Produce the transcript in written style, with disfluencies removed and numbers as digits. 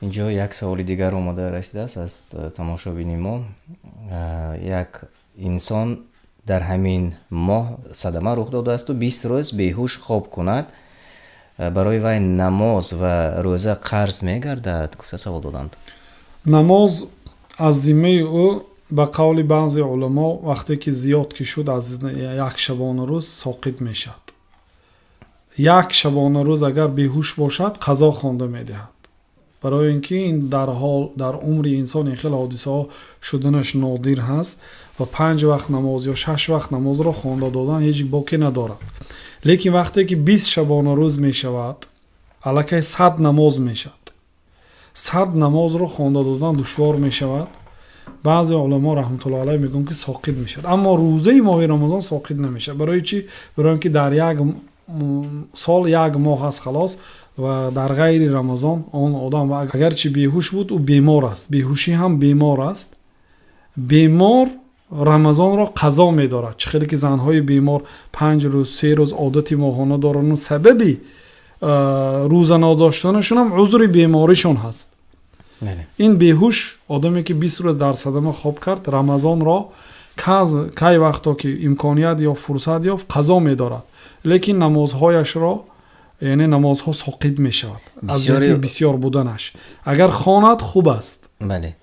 Инҷо як саволи дигар омода расидааст аз тамошобини мо. Як инсон дар ҳамин моҳ садама рух додаасту 20 рӯз беҳуш хоб кунад, барои вай намоз ва рӯза қарз мегардад, гуфта савол доданд. Намоз аз зиммаи ӯ, ба қавли баъзе уламо, вақте ки зиёд ки шуд аз як шабонарӯз, соқит мешавад. Як шабонарӯз агар беҳуш бошад, қазо хонда медиҳад, барои ин ки ин дар ҳол дар умри инсон ин хел ҳодисаҳо шуданаш нодир ҳаст ва панҷ вақт намоз ё шаш вақт намозро хонда додан ҳеҷ боке надорад. Лекин вақте ки 20 шабонарӯз мешавад, аллакай 100 намоз мешавад. 100 намозро хонда додан душвор мешавад. Баъзе уламо, раҳматулло алайҳ, мегӯянд, ки соқит мешавад, аммо рӯзаи моҳи Рамазон соқит намешавад. Барои чӣ? Барои он ки дар як сол як моҳ аст, халос, ва дар ғайри Рамазон он одам агарчи беҳуш буд, ӯ бемор аст, беҳушӣ ҳам бемор аст. Бемор Рамазонро қазо медорад. Чӣ хеле ки занҳои бемор 5 рӯз, 3 рӯз одати моҳона доранд, сабаби рӯза надоштанашонам узри беморишон ҳаст. Ин беҳуш одаме, ки 20 рӯз дар садама хоб кард, Рамазонро кай вақто ки имконият ёфт, фурсат ёфт, қазо медорад, лекин намозҳояшро, яъне намозҳо соқит мешавад аз ҷиҳати бисёр буданаш. Агар хонад, хуб аст. Бале.